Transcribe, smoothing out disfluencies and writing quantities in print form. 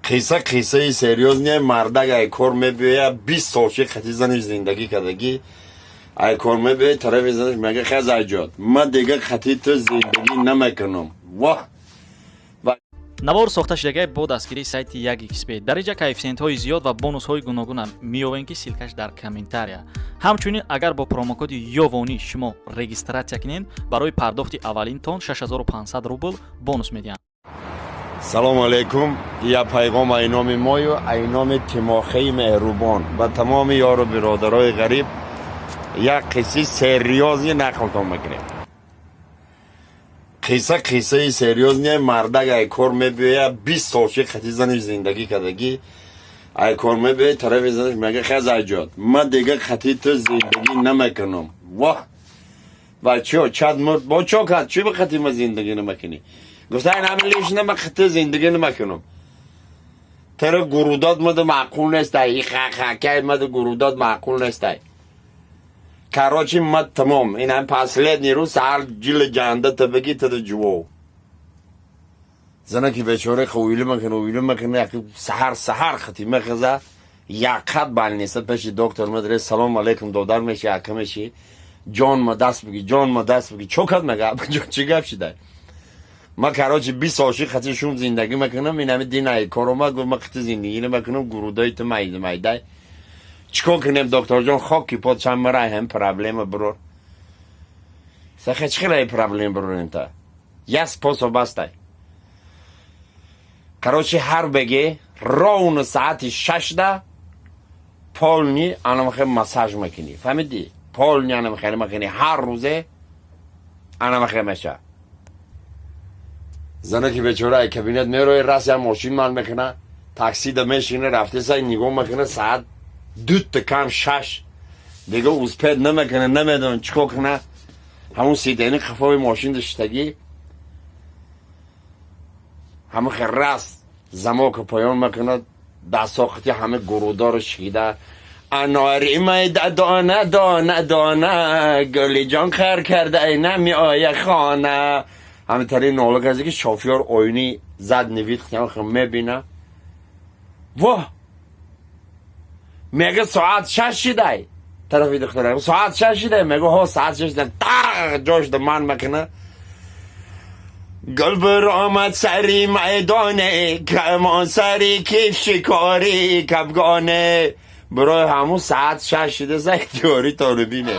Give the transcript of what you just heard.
Қисса қиссаи серьёзный. Мардак ай кор мебиёя, 20 сол ши хати заниш зиндагӣ кардагӣ. Ай кор мебиёя, тарафи заниш мега: «Хезайҷод, ман дига хати ту зиндагӣ намекунам». Воҳ! Навор сохта шудагай бо дастгирии сайти 1xBet. Дар инҷа коэффисиентҳои зиёд ва бонусҳои гуногуна меёбем, ки ссылка ш дар комментария. Ҳамчунин, агар бо промокоди ёвонӣ шумо регистрация кунед, барои пардохти аввалинтон 6500 рубл бонус медиҳанд. Салому алейкум. Я пайғом ай номи мою, ай номи Тимохаи меҳрубон ба тамоми ёру биродарои ғариб. Як қисси серьёзный нақлтон мекунем. Қисса қиссаи серьёзный. Мардак ай кор мебиёя, 20 сол ши хати заниш зиндагӣ кардагӣ. Ай кор мебиёя, тарафи заниш мега: «Хезайҷод, ман дига хати ту зиндагӣ намекунам». Воҳ! Бачаҳо, чад мурд бо чо кард? Чӣ ба хати ма зиндагӣ намекунӣ? Гуфта: «Ин лишна, ма хати зиндагӣ намекунам. Тара гурудот мада маъқул нестай, ихахакай мада гурудот маъқул нестай. Короче, ма тамом, ин ҳам последний рӯз, саҳар ҷили ҷанда табаги тада ҷуво». Занаки бечора ховилӣ мекунад, овилӣ мекунад, яки саҳар саҳар хати мехеза, яқат больница, пеши доктор медаре. «Салому алейкум, додар меши, ака меши, ҷон ма даст биги, ҷон ма даст биги». «Чо кад?» Мега: «Ҷон, чӣ гап шидай? Ма, короче, 20 сол ши хати шум зиндагӣ мекунам, ин ҳами дин ай кор омад, гуфт: ма хати зиндагӣ намекунам, гурудои ту майда майдай. Чикор кунем, докторҷон? Хоки под чаммарай ҳам проблема бирор». Саха: «Чӣ хелай проблема бирорем? Та як способ астай. Короче, ҳар беге ровно саати 6-да полный анамахе массаж мекунӣ, фаҳмидӣ? Полный анамахе мекунӣ, ҳар рӯзе анамахе меша». Занаки бечора ай кабинет мерои, раст як мошин ман мекуна, таксида мешина, рафтеса, нигоҳ мекуна, саат 1:55, дига успеть намекуна, намедонам чӣ кор куна. Ҳамун сидени қафои мошин доштагӣ, ҳамин хел раст замока поён мекунад, дастҳо ҳама гурудору шида: «Анори майда, дона дона дона, гулиҷон хар карда, намеоя хона». Ҳамитари нола карда, ки шофёр оини задний вид мебина. «Воҳ!» Мега: «Соат 6 шидай». Тарафи духтара: «Соат 6 шидай?» Мега: «Ҳо, соат 6 шидай». Тақ, ҷошда ман мекуна: «Гул биромад сари майдоне, камон сари киф, шикори кабгоне». Бирои ҳамун саат 6 шида, зай теори толибине.